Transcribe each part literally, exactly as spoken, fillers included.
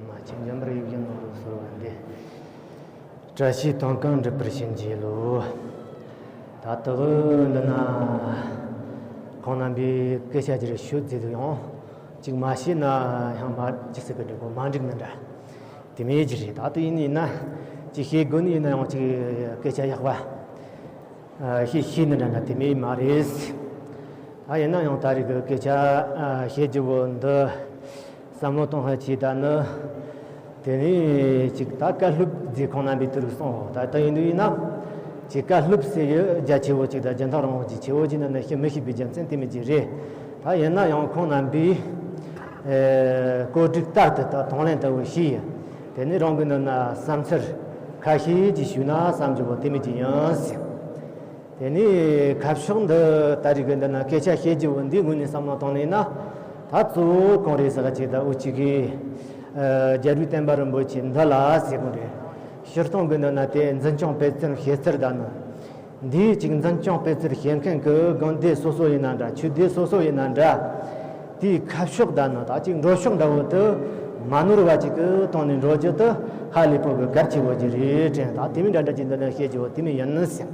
མ་ཆེན་འཇམ་པར་ཡིད་བཞིན་ནོར་བུ་གསོལ་བ་འདེབས། བཀྲ་ཤིས་དོན་ཀུན་འགྲུབ་པར་བྱིན་གྱིས་རློབས། ད་ལྟ་འདི་ན་ཁོང་རྣམ་པས་སྐད་ཆ་ཅིག་ཞུ་ཟེར་དུས་ཡང་ཅིག་མ་བཤད་ན་ཡང་མ་ཅི་ཟེར་གི་འདུག་གོ། མ་འགྲིག་ནི་འདྲ། དེ་མོ་ཅིག་རེད། ད་ལྟ་ཡིན་ཡིན་ན་ཅིག་བཤད་དགོས་ནི་ཡིན་ན་ཡང་ཅིག་སྐད་ཆ་ཡག་པ་ཤེས་ཤེས་ནི་འདྲ་འདྲ་དེ་མོ་མ་རེད། ད་ཡིན་ན་ཡང་ད་རེས་ཀྱི་སྐད་ཆ་བཤད་རྒྱུ་བོ་འདི་བསམ་བློ་གཏོང་ཧ་ཆེ་ད་ནི། དེ་ནས་ཅིག་ད་བཀའ་སློབ་ཟེར་ཁོང་རྣམ་པས་དེ་རིགས་གསུངས་འོ། ད་ལྟ་ཡིན་དུས་ཡིན་ན་ཅིག་བཀའ་སློབ་ཟེར་ཡོད་རྒྱ་ཆེ་བོ་ཅིག་དང་རྒྱུན་མཐའ་རང་དབང་ཅིག་ཆེ་བོ་ཅིག་ནི་ནི་ཤི་མི་ཤེས་པའི་རྒྱུ་མཚན་དེ་མོ་ཅིག་རེད། ད་ཡིན་ན་ཡང་ཁོང་རྣམ་པས་ཨེ་བཀོད་སྒྲིག་ལྟར་དུ་ད་དང་ལེན་ལྟ་བུ་ཞིག་ཡིན། དེ་ནས་རང་གི་ནི་ན་བསམ་ཚུལ་ཁ་ཤས་ཅིག་ཞུས་ན་བསམ་རྒྱུ་བོ་དེ་མོ་ཅིག་ཡིན་ཟེར། དེ་ནས་ཁ་ཕྱོགས་འདི་ད་རེས་ཀྱི་འདི་ན་སྐད་ཆ་བཤད་རྒྱུ་བོ་འདི་ངོས་ནས་བསམ་བློ་བཏང་ནས་ན། ད་གཙོ་བོ་གང་རེད་ཟེར་ག་ཅིག་ད་འུ་ཅག་གི་ཨ་རྒྱལ་བའི་བསྟན་པ་རིན་པོ་ཆེ་འདི་ལ་ཟེར་གོ་རེད། སྤྱིར་བཏང་གི་འདི་ན་དེ་འཛིན་སྐྱོང་སྤེལ་ཚུལ་བྱེད་ཚུལ་ད་ནི། འདིའི་ཅིག་འཛིན་སྐྱོང་སྤེལ་ཚུལ་བྱེད་མཁན་གྱི་དགོན་སྡེ་སོ་སོ་ཡིན་ན་འདྲ། ཆོས་སྡེ་སོ་སོ་ཡིན་ན་འདྲ། དེའི་ཁ་ཕྱོགས་ད་ནི་ད་ཅིག་འགྲོ་ཕྱོགས་འདྲ་བོ་དུ་མ་ནོར་བ་ཅིག་གི་སྟེང་ནས་འགྲོ་རྒྱུ་དུ་ཧ་ལས་པོ་གི་གལ་ཆེ་བོ་ཅིག་རེད་དྲན། ད་དེ་མིན་འདྲ་འདྲ་ཅིག་འདི་ན་བཤད་རྒྱུ་བོ་དེ་མིན་ཡིན་ཟེར།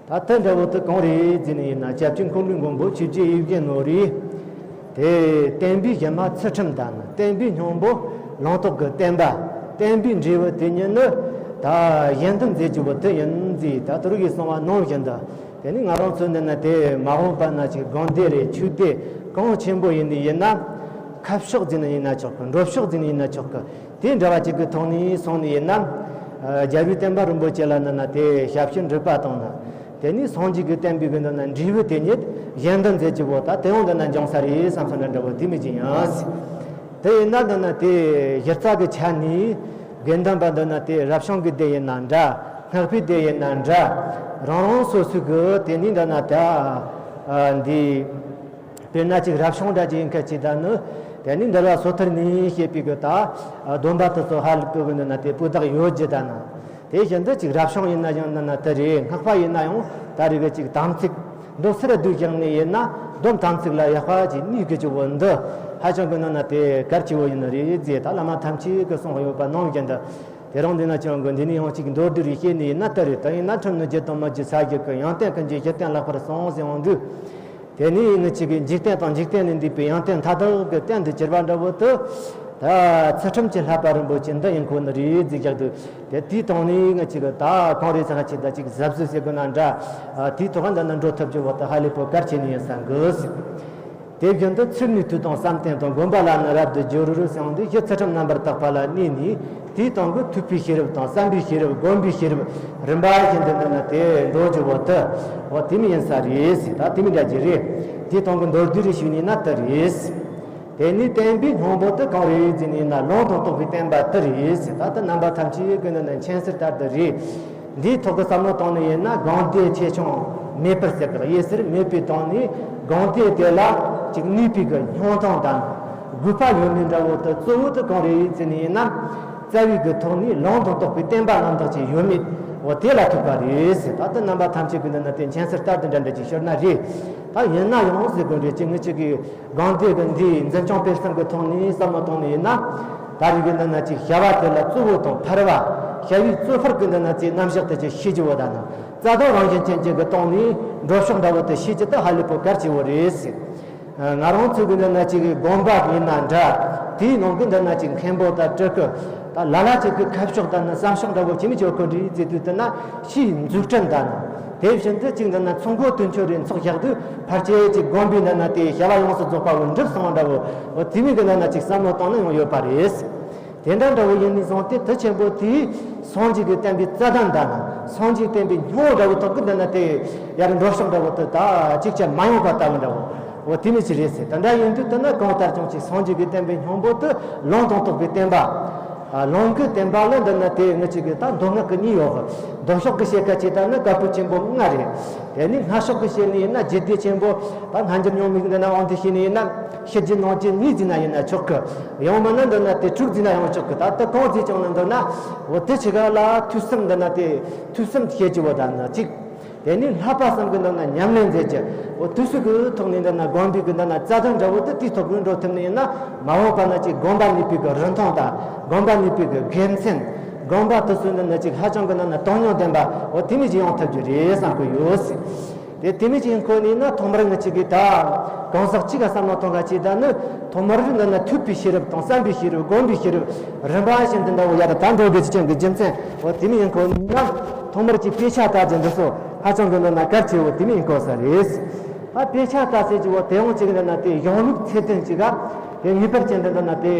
ད་ལྟ་འདྲ་བོ་དུ་གང་རེད་ཟེར་ནས་ཡིན་ན། སྐྱབས་རྗེ་འཁོར་ལོའི་མགོན་པོ་ཆོས་རྗེ་ཡིད་བཞིན་ནོར་བུས་དེ་བསྟན་པའི་གཞི་མ་ཚུལ་ཁྲིམས་དང་བསྟན་པའི་སྙིང་པོ་ལུང་རྟོགས་ཀྱི་བསྟན་པ། བསྟན་པའི་འབྲས་བུ་དེ་ཉིད་ནི་ད་གཞན་དོན་མཛད་རྒྱུ་བོ་དེ་ཡིན་ཟེར། ད་དུ་རུ་གིས་གསུངས་པ་ནང་བཞིན་དུ། དེ་ནི་ང་རང་ཚོ་འདི་ན་དེ་མ་འོངས་པ་ན་ཅིག་དགོན་སྡེ་རེད། ཆོས་སྡེ་གང་ཆེན་པོ་ཡིན་ནི་ཡིན་ན། ཁ་ཕྱོགས་ཟེར་ནི་ཡིན་ན་ཆོག་གི། འགྲོ་ཕྱོགས་ཟེར་ནི་ཡིན་ན་ཆོག་གི། དེ་འདྲ་བ་ཅིག་གི་ཐོག་ནས་སོང་ནི་ཡིན་ན། ཨ་རྒྱལ་བའི་བསྟན་པ་རིན་པོ་ཆེ་ལ་ནི་ན་དེ་ཞབས་ཕྱི་འགྲུབ་པ་དང་ནི། དེ་ནས་སངས་རྒྱས་ཀྱི་བསྟན་པའི་གི་འདི་ན་འབྲས་བུ་དེ་ཉིད་གཞན་དོན་མཛད་རྒྱུ་བོ་ད་དེ་ཡང་འདི་ན་འབྱུང་ས་རེད་བསམ་ས་འདྲ་འདྲ་བོ་དེ་མི་ཅི་ཡང་། དེ་ཡིན་ན་འདི་ན་དེ་གཞི་རྩ་གི་ཆ་ནས་དགེ་འདུན་པ་འདི་ན་དེ་རབ་བྱུང་གི་སྡེ་ཡིན་ན་འདྲ། སྔགས་པའི་སྡེ་ཡིན་ན་འདྲ། རང་རང་སོ་སོའི་གི་དེ་ནས་འདི་ན་ད་ཨ་འདི། དཔེར་ན་ཅིག་རབ་བྱུང་འདྲ་ཅིག་ཡིན་མཁན་ཅིག་ད་ནི། དེ་ནི་འདུལ་བ་སོ་ཐར་ནས་བཤད་པའི་གི་ད་སྡོམ་པ་དེ་ཚོ་ཧ་ལས་པའི་གི་འདི་ན་དེ་སྤུས་དག་ཡོད་རྒྱུ་ད་ནི། དེ་བཞིན་དུ་ཅིག་རབ་བྱུང་ཡིན་ན་ཡང་འདི་ན་དེ་རེད། སྔགས་པ་ཡིན་ན་ཡང་ད་རེས་གི་ཅིག་དམ་ཚིག་འདུག་སེ་ར་བསྡུས་བཞག་ནས་ཡིན་ན་སྡོམ་དམ་ཚིག་ལ་ཡག་པ་ཅིག་གནས་དགོས་རྒྱུ་བོ་འདི་ཧ་ཅང་གི་འདི་ན་དེ་གལ་ཆེ་བོ་ཡིན་ནི་རེད་ཟེར། ད་བླ་མ་ཐམས་ཅད་ཀྱིས་གསུངས་ཡོད་པ་ནང་བཞིན་དུ། དེ་རིང་འདི་ན་ཅང་གི་འདི་ནས་ཡང་ཅིག་མདོར་བསྡུས་རེ་བཤད་ནི་ཡིན་ན་ལྟར་རེད། ད་ཡིན་ན་ཁྲིམས་ནི་བརྒྱད་དང་མི་བརྒྱུད་ས་བརྒྱད་ཀྱི། ཡོན་ཏན་ཀུན་གྱི་གཞི་རྟེན་ལེགས་པར་བསྲུང་ཟེར་འོང་དུས། དེ་ནས་ངེད་ཅག་གི་འཇིག་རྟེན་དང་འཇིག་རྟེན་ལས་འདས་པའི་ཡོན་ཏན་མཐའ་དག་གི་རྟེན་དུ་གྱུར་པ་འདྲ་བོ་དུ། ད་ཚུལ་ཁྲིམས་ཀྱི་བསླབ་པ་རིན་པོ་ཆེ་འདི་ཡིན་ཁོ་ནི་རེད་ཟེར་བཞག་དུས། དེ་དེའི་སྟེང་ནས་ངེད་ཅག་གི་ད་གང་རེད་ཟེར་ཁ་ཅིག་ད་ཅིག་གཟབ་གཟབ་བྱེད་དགོས་ན་འདྲ། དེའི་ཐོག་འདི་ན་འགྲོ་ཐུབ་རྒྱུ་བོ་དུ་ཧ་ལས་པོ་གལ་ཆེ་ནི་ཡིན་ས་འགི་ཟེར། དེ་བཞིན་དུ་ཚུལ་ནི་དུས་དང་བསམ་གཏན་དང་། སྒོམ་པ་ལ་ནི་རབ་ཏུ་སྦྱོར་རོ་གསུངས་ཏེ། གཞི་ཚུལ་ཁྲིམས་རྣམ་པར་དག་པ་ལ་གནས་ནས། དེའི་སྟེང་གི་ཐོས་པའི་ཤེས་རབ་དང་བསམ་པའི་ཤེས་རབ། སྒོམ་པའི་ཤེས་རབ་རིམ་པ་བཞིན་དུ་འདི་ན་དེ་འགྲོ་རྒྱུ་བོ་དུ། འོ་དེ་མི་ཡིན་ས་རེད་ཟེར། ད་དེ་མི་འདྲ་ཅིག་རེད། དེའི་སྟེང་གི་མདོར་བསྡུས་རེ་ཞུས་ནས་ན་དུ་རེད་ཟེར། དེ་ནི་བསྟན་པའི་སྙིང་པོ་དུ་གང་རེད་ཟེར་ནས་ན། ལུང་དང་རྟོགས་པའི་བསྟན་པ་དུ་རེད་ཟེར། ད་ལྟ་རྣམ་པ་ཐམས་ཅད་ཀྱི་འདི་ན་མཁྱེན་གསལ་ལྟར་དུ་རེད། འདིའི་ཐོག་གི་བསམ་བློ་བཏང་ནས་ཡིན་ན། དགོངས་དོན་ཆེ་ཆུང་མེད་པར་ཟེར་གི། དབྱེ་ཟུར་མེད་པའི་སྟེང་ནས་དགོངས་དོན་དེ་ལ་ཅིག་ནུས་པའི་གི་སྙིང་ཐང་དང་དགོས་པ་ཡོད་མེད་འདྲ་བོ་དུ་གཙོ་བོ་དུ་གང་རེད་ཟེར་ནས་ཡིན་ན། རྩ་བའི་གི་ཐོག་ནས་ལུང་དང་རྟོགས་པའི་བསྟན་པ་རྣམ་དག་ཅིག་ཡོད་མེད་འོ་དེ་ལ་ཐུག་པ་རེད་ཟེར། ད་ལྟ་རྣམ་པ་ཐམས་ཅད་ཀྱི་འདི་ན་དེ་མཁྱེན་གསལ་ལྟར་དུ་འདྲ་འདྲ་ཅིག་ཤོར་ན་རེད། ད་ཡིན་ན་ཡང་ཟེར་དགོས་རེད། ཅིག་ངེད་ཅག་གི་དགོངས་དོན་གྱི་འདིའི་འཛིན་སྐྱོང་སྤེལ་གསུམ་གྱི་ཐོག་ནས་བསམ་བློ་བཏང་ནས་ཡིན་ན། ད་རེས་ཀྱི་འདི་ན་ཅིག་བྱ་བ་དེ་ལ་གཙོ་བོ་དང་ཕལ་བ། བྱ་བའི་གཙོ་ཕལ་གྱི་འདི་ན་ཅིག་རྣམ་གཞག་དེ་ཅིག་ཤེས་རྒྱུ་བོ་ད་ནི། རྩ་དོན་རང་བཞིན་ཅན་གྱི་གི་སྟེང་ནས་འགྲོ་ཕྱོགས་འདྲ་བོ་དེ་ཤེས་རྒྱུ་དེ་ཧ་ལས་པོ་གལ་ཆེ་བོ་རེད་ཟེར། ང་རང་ཚོ་གི་འདི་ན་ཅིག་དགོན་པ་ཡིན་ན་འདྲ། དེའི་ནང་གི་འདི་ན་ཅིག་མཁན་པོ་དང་སྤྲུལ་སྐུ། ད་ལ་ལ་ཅིག་གི་ཁ་ཕྱོགས་དང་ནི་བསམ་ཕྱོགས་འདྲ་བོ་ཅི་མི་ཅོ་གི་འདྲི་ཟེར་དུས། དེ་ན་ཕྱིའི་འཛུགས་སྐྲུན་དང་ནི། དེ་བཞིན་དུ་ཅིག་འདི་ན་ཚོགས་འགོ་དོན་གཅོད་རེ་ཚོགས་བཞག་དུས། ཕལ་ཆེར་ཅིག་དགོན་པའི་འདི་ན་དེ་བྱ་བ་ཡོངས་སུ་རྫོགས་པ་བོ་འགྲུབ་སོང་འདྲ་བོ། འོ་དེ་མིན་གི་འདི་ན་ཅིག་བསམ་བློ་བཏང་ན་ཡང་ཡོད་པ་རེད། དེ་འདྲ་འདྲ་བོ་ཡིན་ནས་བཟུང་སྟེ། དུ་ཆེན་པོ་དེས་སངས་རྒྱས་ཀྱི་བསྟན་པའི་རྩ་དོན་དང་ནི། སངས་རྒྱས་བསྟན་པའི་སྙིང་པོ་འདྲ་བོ་ཐོག་གི་འདི་ན་དེ་ཡར་འགྲོ་ཕྱོགས་འདྲ་བོ་དེ་ད་ཅིག་ཅར་མ་ཡོང་པ་ལྟ་བུ་འདྲ་བོ། འོ་དེ་མི་ཅི་རེད་ཟེར། དེ་འདྲ་ཡིན་དུས་དེ་ན་གང་ལྟར་ཀྱང་ཅིག་སངས་རྒྱས་ཀྱི་བསྟན་པའི་སྙིང་པོ་དེ་ལུང་དང་རྟོགས་པའི་བསྟན་པ། ཨ་ལུང་གི་བསྟན་པ་ལ་འདི་ན་དེ་ངེད་ཅག་གི་ད་མདོ་སྔགས་ཀྱི་གཉིས་ཡོད་གི། མདོ་ཕྱོགས་ཀྱི་བཤད་ཁ་ཅིག་ད་ནི་བཀའ་པོད་ཆེན་པོ་ལྔ་རེད། དེ་ནས་སྔགས་ཕྱོགས་ཀྱི་བཤད་ནི་ཡིན་ན་རྒྱུད་སྡེ་ཆེན་པོ། ད་སྔ་འགྱུར་རྙིང་མའི་འདི་ན་དབང་དུ་བྱས་ནི་ཡིན་ན། ཕྱི་རྒྱུད་ནང་རྒྱུད་གཉིས་བརྩིས་ན་ཡིན་ན་ཆོག་གི། ཡང་མིན་ན་འདི་ན་དེ་དྲུག་བརྩིས་ན་ཡང་ཆོག་གི། ད་ལྟ་གང་བརྩིས་ཀྱང་ན་འདི་ན། འོ་དེ་ཆེ་ག་ལ་ཐོས་བསམ་འདི་ན་དེ་ཐོས་བསམ་བྱེད་ཀྱི་བོ་ད་ན་གཅིག་དེ་ནས་ལྷག་པ་ཙམ་གྱི་འདི་ན་ཉམས་ལེན་མཛད་ཀྱི། འོ་དུས་སུ་གི་ཐོག་ནས་འདི་ན་སྒོམ་པའི་གི་འདི་ན་རྩ་དོན་འདྲ་བོ་དེ་དེའི་ཐོག་གི་འགྲོ་ཐུབ་ནས་ཡིན་ན། མ་འོངས་པ་ན་ཅིག་སྒོམ་པ་ནུས་པའི་གི་རིན་ཐང་དང་། སྒོམ་པ་ནུས་པའི་གི་དགེ་མཚན། སྒོམ་པ་དུས་སུ་འདི་ན་ཅིག་ཧ་ཅང་གི་འདི་ན་དོན་སྙིང་ལྡན་པ། འོ་དེ་མོ་ཅིག་ཡོང་ཐུབ་རྒྱུ་རེད་བསམ་གི་ཡོད། དེ་དེ་མོ་ཅིག་ཡིན་ཁོ་ནས་ན། ཐོག་མར་ང་ཅིག་གིས་ད་གང་ཟག་གཅིག་ག་བསམ་བློ་གཏོང་ག་བྱེད་ད་ནི། ཐོག་མར་འདི་ན་ཐོས་པའི་ཤེས་རབ་དང་། བསམ་པའི་ཤེས་རབ། སྒོམ་པའི་ཤེས་རབ། རིམ་པ་བཞིན་དུ་འདྲ་བོ་ཡར་ད་འགྲོ་དགོས་ཀྱི་རྐྱེན་གྱི་རྒྱུ་མཚན། འོ་དེ་མོ་ཡིན་ཁོ་ན། ཐོག་མར་གྱི་དཔེ་ཆ་ལྟ་རྒྱུ་འདི་ཚོ་ཧ་ཅང་གི་འདི་ན་གལ་ཆེ་བོ་དེ་མོ་ཡིན་དགོས་ས་རེད། ད་དཔེ་ཆ་ལྟ་ཟེར་གྱི་བོ་དེ་ཡང་གཅིག་འདི་ན་དེ་གཞུང་ལུགས་ཚད་ལྡན་གཅིག་ག་དེ་ངེས་པར་ཅན་དུ་འདི་ན་དེ་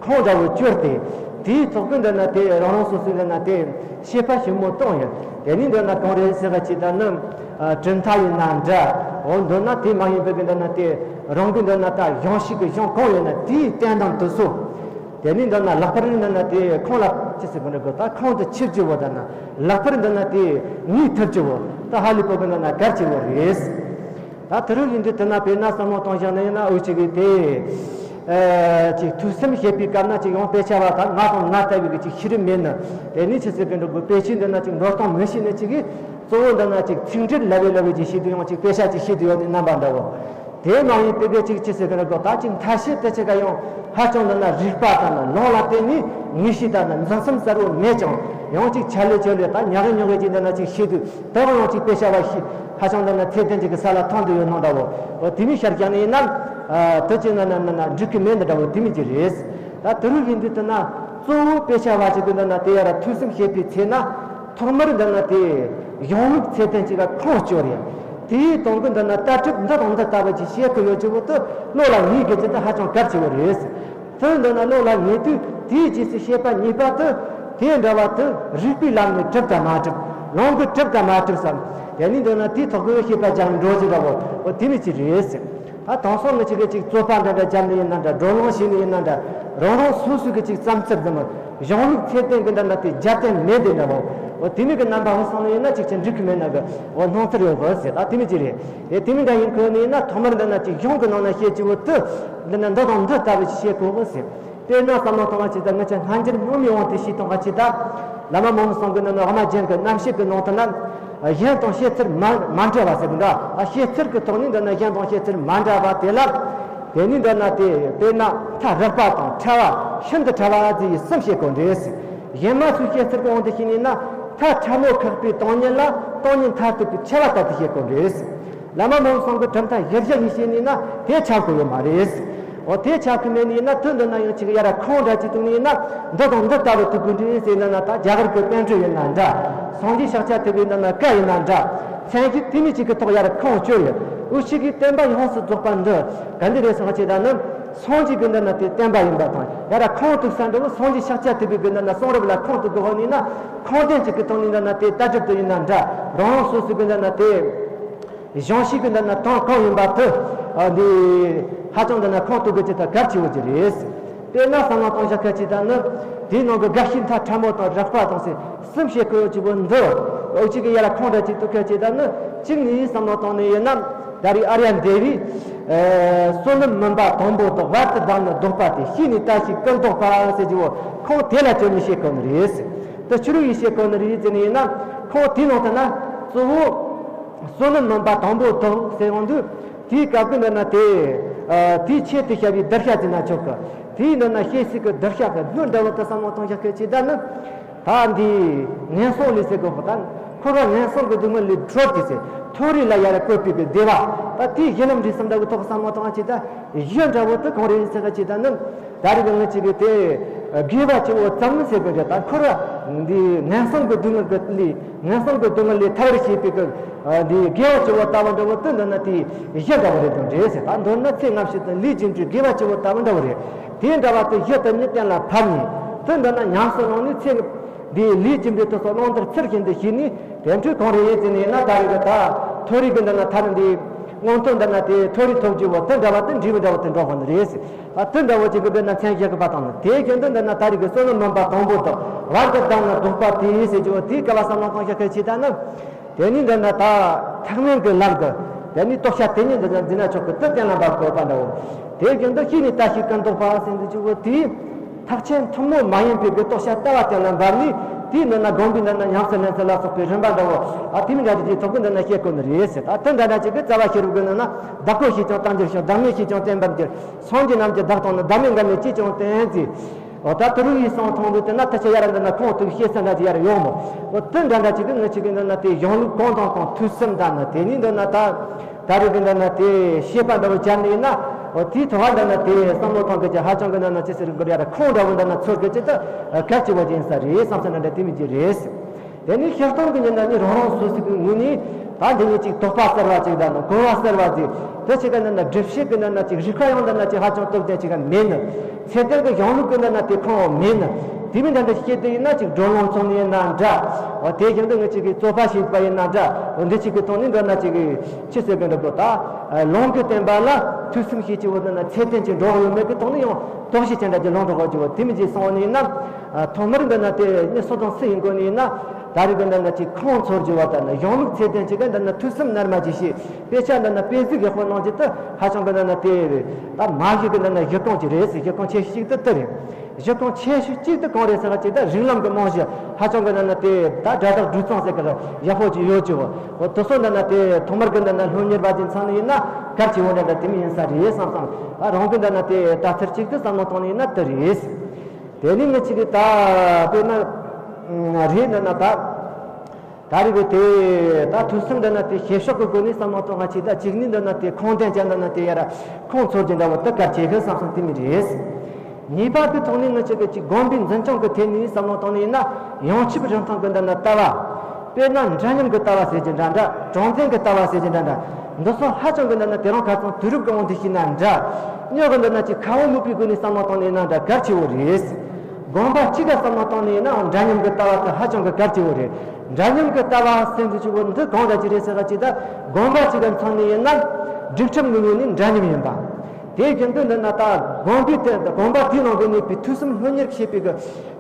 ཁུངས་འདྲ་བོ་བཅོལ་ཏེ། དེའི་ཐོག་གི་འདི་ན་དེ་རང་རང་སོ་སོའི་འདི་ན་དེ་ཤེས་པ་ཞིབ་མོ་གཏོང་ཡིན། དེ་ནས་འདི་ན་གང་རེད་ཟེར་ག་བྱེད་ད་ནི། ཨ། གྲུབ་མཐའ་ཡིན་ན་འདྲ། འོ་འདི་ན་དེ་མ་ཡིན་པའི་གི་འདི་ན་དེ་རང་གི་འདི་ན་ད་གཞུང་ཞིག་གི་གཞུང་གང་ཡོད་ན་དེའི་བསྟན་དང་དུ་སོ། དེ་ནས་འདི་ན་ལྷག་པར་འདི་ན་དེ་ཁུངས་ལ་ཅི་ཟེར་གི་འདྲ་གོ། ད་ཁུངས་དུ་ཆུད་རྒྱུ་བོ། ད་ན་ལྷག་པར་འདི་ན་དེ་ངེས་ཐུབ་རྒྱུ་བོ་ད་ཧ་ལས་པོ་གི་འདི་ན་གལ་ཆེ་བོ་རེད། ད་དེ་རུ་ཡིན་དུས་དེ་ན་དཔེར་ན་བསམ་བློ་གཏོང་བཞག་ན་ཡིན་ན། འུ་ཅག་གིས་དེ་ཨ་ཅིག་ཐོས་བསམ་བྱེད་པའི་སྐབས་ན་ཅིག་ཡང་དཔེ་ཆ་བ་ད་ང་དང་ང་ལྟ་བུའི་གི་ཅིག་ཤེས་རིག་མེད་ནི། དེ་ནས་ཆི་ཟེར་གི་འདྲ་གོ། དཔེ་ཆའི་འདི་ན་ཅིག་འགྲོ་སྟངས་མི་ཤེས་ནི་ཅིག་གིས། གཙོ་བོ་འདི་ན་ཅིག་ཚིག་འགྲེལ་ལབ་པའི་ལབ་པའི་ཅིག་བྱེད་དུས་ཡང་ཅིག་དཔེ་ཆ་ཅིག་བྱེད་དུས་ཡོད་ནི་རྣམ་པ་འདྲ་བོ། དེ་མ་ཡིན་པའི་གི་ཅིག་ཅི་ཟེར་གི་རེད་གོ། ད་ཅིག་མཐའ་བཤད་དེ་ཅིག་ག་ཡང་ཧ་ཅང་འདི་ན་རིག་པ་དང་ནི་ལུང་ལ་བརྟེན་ནས་ངེས་ཤེས་དང་ནི་འཛིན་མཚམས་གསལ་བོ་མེད་ཀྱང་། ཡང་ཅིག་ཆ་ལེ་ཆ་ལེ་ད་ཉག་གི་ཉོག་གི་ཅིག་འདི་ན་ཅིག་བྱེད་དུས། དེ་ཡང་ཅིག་དཔེ་ཆ་བ་ཞིག་ཧ་ཅང་འདི་ན་ཚད་ལྡན་ཅིག་གི་ས་ལ་ཐོན་དུ་ཡོད་ནོ་འདྲ་བོ། འོ་དེ་མོ་ཤར་ཀྱང་ནི་ཡིན་ན། ཨ། དེ་ཅིག་ན་ན་ན་ན་འགྲིག་གི་མེད་འདི་འདྲ་བོ་དེ་མོ་ཅིག་རེད། ད་དེ་རུ་ཡིན་དུས་དེ་ན་གཙོ་བོ་དཔེ་ཆ་བ་ཅིག་གི་འདི་ན་དེ་ཡར་ཐོས་བསམ་བྱེད་པའི་ཚེ་ན། ཐོག་མར་འདི་ན་དེ་གཞུང་ལུགས་ཚད་ལྡན་ཅིག་ལ་ཁུངས་བཅོལ་ཡ། དེའི་དོན་གྱི་འདི་ན་ལྟ་གྲུབ་འདི་དང་འདི་ལྟ་བུ་ཅིག་བྱེད་དགོས་ཡོད་ཅེས་པོ་དེ་བློ་ལ་ངེས་དགོས་ཀྱི་དེ་ཧ་ཅང་གལ་ཆེ་བོ་རེད། དེ་འདི་ན་བློ་ལ་ངེས་དུས་དེའི་རྗེས་སུ་བྱེད་པ་གཉིས་པ་དེ། དེ་འདྲ་བ་དེ་རིགས་པའི་ལམ་ནས་གྲུབ་དང་མ་གྲུབ། ལུང་གིས་གྲུབ་དང་མ་གྲུབ་བསམ། དེ་ནས་འདི་ན་དེའི་ཐོག་གི་བྱེད་པ་རྒྱག་འགྲོ་ཅིག་འདྲ་བོ། འོ་དེ་མོ་ཅིག་རེད། ད་དེང་སང་ང་ཅིག་གིས་ཅིག་རྩོད་པ་འདྲ་འདྲ་བརྒྱབ་ནི་ཡིན་ན་འདྲ། བགྲོ་གླེང་བྱས་ནི་ཡིན་ན་འདྲ། རང་རང་སོ་སོ་གི་ཅིག་བསམ་ཚུལ་འདི་མོ། གཞུང་ལུགས་ཚད་ལྡན་གྱི་འདི་འདྲ་དེ་རྒྱབ་རྟེན་མེད་དེ་འདྲ་བོ། འོ་དེ་མོ་གི་རྣམ་པ་བོ་སོང་ནི་ཡིན་ན་ཅིག་ཅིག་འགྲིག་གི་མེད་ན་གི། འོ་སྣང་ཚུལ་ཡོད་གི་ཟེར། ད་དེ་མོ་ཅིག་རེད། དེ་དེ་མོ་འདྲ་ཡིན་ཁོ་ནི་ཡིན་ན། ཐོག་མར་འདི་ན་ཅིག་གཞུང་གི་ནང་ན་བཤད་ཀྱི་བོ་དེ། འདི་ན་འདི་དང་འདི་ལྟ་བུ་ཞིག་བྱེད་དགོས་གི་ཟེར། དཔེར་ན་བསམ་བློ་གཏོང་བ་ཅིག་ད་ང་ཅག་སྔ་འགྱུར་སྔོན་མའི་དབང་དུ་བྱས་གཏོང་བ་ཅིག་ད། བླ་མ་མོ་མི་གསུམ་གྱི་ནང་ན་དབུ་མ་རྒྱན་གྱི་རྣམ་བཤད་ཀྱི་ནང་དུ་ན། གཞན་དང་བཤད་ཚུལ་མ་མ་འདྲ་བ་ཟེར་གི་འདུག། ཨ། བཤད་ཚུལ་གྱི་ཐོག་ནས་འདི་ན་གཞན་དང་བཤད་ཚུལ་མ་འདྲ་བ་དེ་ལ། དེ་ནས་འདི་ན་དེ་དཔེར་ན་ཐལ་རགས་པ་དང་ཕྲ་བ། ཤིན་ཏུ་ཕྲ་བ་ཟེར་ཡི་གསུམ་བཤད་དགོས་རེད། གཞན་མ་ཚོས་བཤད་ཚུལ་གྱི་དབང་དུ་བྱས་ནས་ན། ཐལ་ཕྲ་མོ་ཁེགས་པའི་སྟོང་ཉིད་ལ། སྟོང་ཉིད་མཐར་ཐུག་པའི་ཕྲ་བ་ལྟར་དུ་བཤད་དགོས་རེད། བླ་མ་མོ་མི་གསུམ་གྱི་གྲུབ་མཐའ་གཞིར་བཞག་ནས་བཤད་ནས་ན་དེ་ཆགས་དགོས་ཡོད་མ་རེད། འོ་དེ་ཆགས་ཀྱི་མེད་ནས་ན། དེ་འདི་ན་ཡང་ཅིག་ཡར་ཁུངས་འདྲ་ཅིག་བཏོན་ནས་ན། འདི་དང་འདི་ལྟ་བུ་ཐུག་དགོས་འདྲ་ཟེར་ན་ན། ད་རྒྱ་གར་གྱི་པཎ་གྲུབ་ཡིན་ན་འདྲ། སངས་རྒྱས་ཤཱཀྱ་ཐུབ་པའི་འདི་ན་བཀའ་ཡིན་ན་འདྲ། མཚན་གཞི་དེ་མོ་ཅིག་གི་ཐོག་ཡར་ཁུངས་བཅོལ་ཡོད། འུ་ཅག་གི་བསྟན་པ་ཡོངས་སུ་རྫོགས་པ་འདི་ག་འདི་རེད་ཟེར་བ་ཅིག་ད་ནི། སངས་རྒྱས་ཀྱི་འདི་ན་དེ་བསྟན་པ་ཡིན་པ་དང་། ཡར་ཁུངས་གཏུགས་ས་འདྲ་བོ་སངས་རྒྱས་ཤཱཀྱ་ཐུབ་པའི་གི་འདི་ན་གསུང་རབ་ལ་ཁུངས་གཏུགས་དགོས་ནས་ན། ཁུངས་ལྡན་ཅིག་གི་ཐོག་ནས་འདི་ན་དེ་ལྟ་གྲུབ་དེ་ཡིན་ན་འདྲ། རང་རང་སོ་སོའི་གི་འདི་ན་དེ་གཞུང་ཞིག་གི་འདི་ན་དོན་གང་ཡིན་པ་དེ། ཨ། འདི་ཧ་ཅང་འདི་ན་ཁུངས་གཏུགས་དགོས་ཀྱི་ད་གལ་ཆེ་བོ་ཅིག་རེད། དཔེར་ན་བསམ་བློ་གཏོང་བྱ་ཁ་ཅིག་ད་ནི། དེའི་ནང་གི་དགག་བྱའི་མཐའ་ཕྲ་མོ་དང་རགས་པ་དང་ཟེར་གསུམ་བཤད་དགོས་ཡོད་ཅིག་པོ་འདི། འུ་ཅག་གི་ཡར་ཁུངས་འདྲ་ཅིག་གཏུགས་ཁ་ཅིག་ད་ནི། གཅིག་ནས་བསམ་བློ་གཏོང་ནི་ཡིན་ན། ད་རེས་ཨཱརྱ་དེ་བས། ཨ། བསོད་ནམས་མུན་པ་དང་པོ་དག། བར་དུ་བསྡམས་ནི་ལྡོག་པ་སྟེ། ཤེས་ནས་ལྟ་ཞིག་ཀུན་རྟོག་པ་ཟེར་གྱི་བོ། ཁུངས་དེ་ལ་བཅོལ་ནས་བཤད་དགོས་ནི་རེད། དེ་ཆི་རུ་ཡིས་བཤད་དགོས་ནི་རེད་ཟེར་ནི་ཡིན་ན། ཁུངས་དེའི་ནང་དུ་ན་གཙོ་བོ་བསོད་ནམས་མུན་པ་དང་པོ་དག་ཟེར་ཡོང་དུས། དེའི་སྐབས་ཀྱི་འདི་ན་དེ། ཨ། དེའི་ཆེད་དུ་བྱ་བའི་གདུལ་བྱ་ཟེར་ན་ཆོག་གི། དེའི་འདི་ན་བྱེད་སའི་གི་གདུལ་བྱ་གི་སྣོད་འདྲ་བོ་དེ་བསམ་བློ་གཏོང་བྱ་ཁ་ཅིག་ད་ནི། ད་འདི་ངན་སོང་ལས་ཟེར་དགོས་པ་དང་། འཁོར་བ་ངན་སོང་གི་སྡུག་བསྔལ་ལས་གྲོལ་ཏེ་ཟེར། མཐོ་རིས་ལ་ཡར་བཀོད་པའི་གི་བདེ་བ། ད་དེའི་གཞི་ལམ་འབྲས་གསུམ་འདྲ་བོའི་ཐོག་བསམ་བློ་གཏོང་བ་ཅིག་ད། གཞི་འདྲ་བོ་དེ་གང་རེད་ཟེར་བ་ཅིག་ད་ནི། ད་རེས་ཀྱི་ང་ཅག་གི་དེ་དགེ་བ་བཅུ་བོ་ཙམ་ཟེར་གི་རེད། ད་འཁོར་བ་འདི་ངན་སོང་གི་སྡུག་བསྔལ་གྱི་ལས། ངན་སོང་གི་སྡུག་བསྔལ་ལས་ཐར་བར་བྱེད་པའི་གི། ཨ། འདི་དགེ་བ་བཅུ་བོ་ལྟ་བུ་འདྲ་བོ་དེ་འདི་ན་དེའི་གཞི་འདྲ་བོ་རེད་དང་འདྲ་ཟེར། ད་མདོར་ན་ཚེ་སྔ་ཕྱི་དང་ལས་རྒྱུ་འབྲས་དགེ་བ་བཅུ་བོ་ལྟ་བུ་འདྲ་བོ་རེད། དེ་འདྲ་བ་དེ་གཞི་དེ་ཉིད་གཏན་ལ་ཕབ་ནས། དེ་འདི་ན་ཉམས་སུ་བླངས་ནས་ཚེ་འདིའི་ལས་རྒྱུ་འབྲས་དེ་ཚོ་བླང་དོར་ཚུལ་བཞིན་དུ་བྱས་ནས། དེ་འཕྲོས་གང་རེད་ཟེར་ནས་ན། ད་རེས་ཀྱི་ད་མཐོ་རིས་ཀྱི་འདི་ན་ཐར་འདི་མངོན་མཐོ་འདི་ན་དེ་མཐོ་རིས་ཐོབ་རྒྱུ་བོ་དེ་འདྲ་བ་དེ་འབྲས་བུ་འདྲ་བོ་དེ་འགྲོ་དགོས་ནི་རེད་ཟེར། ད་དེ་འདྲ་བོ་ཅིག་གི་འདི་ན་མཚན་བཞག་གི་པ་དང་ནི། དེ་བཞིན་དུ་འདི་ན་ད་རེས་ཀྱི་བསོད་ནམས་མུན་པ་དང་པོ་དག། བར་དུ་བསྡམས་ནི་ལྡོག་པ་སྟེ་ཟེར་རྒྱུ་བོ་དེའི་སྐབས་ལ་བསམ་བློ་གཏོང་བྱ་ཁ་ཅིག་ད་ནི། དེ་ནས་འདི་ན་ད་ཐེག་དམན་གྱི་ལམ་གྱི། དེ་ནས་རྟོགས་བྱ་དེ་ཉིད་འདི་ན་འཛིན་ན་ཆོག་གི། དེ་གཏན་ལ་འབེབས་དགོས་པ་འདྲ་བོ། དེ་བཞིན་དུ་ཤེས་ནས་ལྟ་ཞིག་ཀུན་རྟོག་པ་ཟེར་འདི་རྒྱུ་བོ་དེས། ཐེག་ཆེན་ཐུན་མོང་མ་ཡིན་པའི་གི་རྟོགས་བྱ་ལྟ་བ་གཏན་ལ་འབེབས་ནས། དེའི་འདི་ན་སྒོམ་པའི་འདི་ན་ཉམས་སུ་ལེན་ཚུལ་ལ་སོགས་པའི་རིམ་པ་འདྲ་བོ། ཨ་དེ་མི་འདྲ་དེ་ཐོག་གི་འདི་ན་བཤད་དགོས་ནི་རེད་ཟེར། ད་དེ་འདྲ་འདྲ་ཅིག་གི་རྩ་བ་ཤེས་རབ་ཀྱི་ནང་ན། བདག་པོས་ཤེས་ཀྱང་བརྟན་གྱུར་ཞིང་། བདག་མེད་ཤེས་ཀྱང་བརྟན་པར་འགྱུར། སངས་རྒྱས་རྣམས་ཀྱི་བདག་སྟོང་ནི། བདག་མེད་འགལ་མེད་ཅིས་ཀྱང་བརྟན་ཟེར། འོ་ད་དུ་རུ་ཡིས་སོང་མཐོང་དུས་དེ་ན་ད་ཆ་ཡར་འདི་ན་ཁོང་དུ་བཤད་ས་འདྲ་ཅིག་ཡར་ཡོང་མོ། འོ་དེ་འདྲ་འདྲ་ཅིག་གི་ངི་ཅིག་གི་འདི་ན་དེ་གཞུང་ལུགས་གང་དང་གང་ཐོས་བསམ་འདྲ་ན་དེ་ནི་འདི་ན་ད། ད་རེས་ཀྱི་འདི་ན་དེ་ཤེས་པ་འདྲ་བོ་སྦྱར་ནས་ཡིན་ན། འོ་དེའི་ཐོག་འདི་ན་དེ་བསམ་བློ་གཏོང་གི་ཅི་ཧ་ཅང་གི་འདི་ན་ཅི་ཟེར་དགོས་ཡ་ར་ཁོང་འདྲ་བོ་འདི་ན་ཚོར་གི་ཅི་ད་གལ་ཆེ་བོ་ཅིག་ཡིན་ས་རེད་བསམ་ས་འདྲ་འདྲ་དེ་མི་ཅི་རེད། དེ་ནི་ཤེས་སྟོང་གི་ཉིན་ན་ནི་རང་རང་སོ་སོ་གི་ངོས་ནས་ད་འདི་ནི་ཅིག་དོགས་པ་གསར་བ་ཅིག་དང་ནི་གོ་བ་གསར་བ་ཅིག་དེ་ཅིག་གི་འདི་ན་སྒྲུབ་བྱེད་ཀྱི་འདི་ན་ཅིག་རིག་པ་ཡང་འདི་ན་ཅིག་ཧ་ཅང་སྟོབས་ལྡན་ཅིག་ག་མེད་ནི། ཚད་ལྡན་གྱི་གཞུང་ལུགས་ཀྱི་འདི་ན་དེ་ཁོང་མེད་ནི། དེ་མིན་འདི་འདྲ་ཤེས་དུས་ཡིན་ན་ཅིག་བགྲོ་གླེང་ཚོགས་ནི་ཡིན་ན་འདྲ། འོ་དེ་བཞིན་དུ་ངེད་ཅིག་གིས་རྩོད་པ་བྱེད་པ་ཡིན་ན་འདྲ། འོ་འདི་ཅིག་གི་ཐོག་ནས་འདི་ན་ཅིག་གིས་ཆི་ཟེར་གི་འདྲ་པོ་ད། ལུང་གི་བསྟན་པ་ལ་ཐོས་བསམ་བྱེད་ཀྱི་བོ་འདི་ན་ཚད་ལྡན་ཅིག་འགྲོ་ཡོད་མེད་ཀྱི་ཐོག་ནས་ཡང་དོགས་གཞི་ཅན་འདྲ་ཅིག་ལངས་འགྲོ་གི་བོ་དེ་མིན་ཅིག་སོང་ནི་ཡིན་ན། ཐོག་མར་འདི་ན་དེ་ནི་སུ་དང་སུ་ཡིན་དགོས་ནི་ཡིན་ན། ད་རེས་ཀྱི་འདི་ན་ཅིག་ཁོང་ཚོར་གྱི་བ་ད་ན་གཞུང་ལུགས་ཚད་ལྡན་ཅིག་གི་འདི་ན་ཐོས་བསམ་རྣལ་མ་ཅིག་བྱེད། དཔེ་ཆ་འདི་ན་དཔེ་གཟུགས་ཡག་པོ་གནང་རྒྱུ་དེ་ཧ་ཅང་གི་འདི་ན་དེ་ད་མ་གཞི་གི་འདི་ན་གཞི་རྐང་ཅིག་རེད་ཟེར། གཞི་རྐང་ཆེ་ཤོས་གཅིག་དེ་དེ་རེད། གཞི་རྐང་ཆེ་ཤོས་གཅིག་དེ་གང་རེད་ཟེར་བ་ཅིག་ད་རིགས་ལམ་གྱི་རྨང་གཞི་ཧ་ཅང་གི་འདི་ན་དེ་ད་སྒྲ་དག་སྒྲོས་གཙང་ཟེར་གི་ལ་ཡག་པོ་ཅིག་ཡོད་ཀྱི་བོ། འོ་དེ་ཚོ་འདི་ན་དེ་ཐོག་མར་གི་འདི་ན་སློབ་གཉེར་བ་ཅིག་ཚང་ནི་ཡིན་ན་གལ་ཆེ་བོ་འདྲ་འདྲ་དེ་མི་ཡིན་ས་རེད་བསམ་བསམ། ཨ་རང་གི་འདི་ན་དེ་ད་ཚར་གཅིག་དེ་བསམ་བློ་བཏང་ནི་ཡིན་ན་དེ་རེད། དེ་ནི་ངེད་ཅིག་གི་ད་དཔེར་ན་རེད་འདི་ན་ད། ད་རེས་ཀྱི་དེ་ད་ཐོས་བསམ་འདི་ན་དེ་བྱེད་ཕྱོགས་ཀྱི་སྒོ་ནས་བསམ་བློ་གཏོང་བ་ཅིག་ད་གཅིག་ནི་འདི་ན་དེ་ཁུངས་ལྡན་ཅན་འདི་ན་དེ་ཡ་ར་ཁུངས་འཚོལ་རྒྱུ་འདྲ་བོ་དེ་གལ་ཆེ་གི་བསམ་སོང་། དེ་མི་རེད། ངེས་པར་དུ་ཐོག་ནས་ངེད་ཅག་གི་ཅིག་སྒོམ་པའི་འཛིན་སྐྱོང་གི་ཐད་ནས་བསམ་བློ་བཏང་ནས་ཡིན་ན་ཡོངས་ཁྱབ་རིན་ཐང་གི་འདི་ན་ལྟ་བ། དཔེར་ན་འདྲ་མཉམ་གྱི་ལྟ་བ་ཟེར་གྱི་འདྲ་འདྲ། གྲངས་འཛིན་གྱི་ལྟ་བ་ཟེར་གྱི་འདྲ་འདྲ། འདི་ཚོ་ཧ་ཅང་གི་འདི་ན་དེ་རིང་ཁ་སང་དུས་རབས་ཀྱི་དབང་དུ་བྱས་ན་འདྲ། སྔོན་གྱི་འདི་ན་ཅིག་ཁ་བ་མོས་པའི་སྒོ་ནས་བསམ་བློ་བཏང་ནས་ཡིན་ན་འདྲ་གལ་ཆེ་བོ་རེད། དགོངས་པ་གཅིག་ག་བསམ་བློ་བཏང་ནས་ཡིན་ནའང་འདྲ་མཉམ་གྱི་ལྟ་བ་དེ་ཧ་ཅང་གི་གལ་ཆེ་བོ་རེད། འདྲ་མཉམ་གྱི་ལྟ་བ་ཟེར་འདི་ཆུ་བོ་འདི་གང་འདྲ་ཅིག་རེད་ཟེར་བ་ཅིག་ད་དགོངས་པ་གཅིག་ག་མཚོན་ནས་ཡིན་ན་སྒྲིག་ཁྲིམས་ཀྱི་ངོས་ནས་འདྲ་མཉམ་ཡིན་པ། དེ་བཞིན་དུ་འདི་ན་ད་དགོངས་པའི་སྟེང་དུ་དགོངས་པ་དེའི་ནང་དུ་གནས་པའི་ཐོས་བསམ་སློབ་གཉེར་བྱེད་པའི་གི་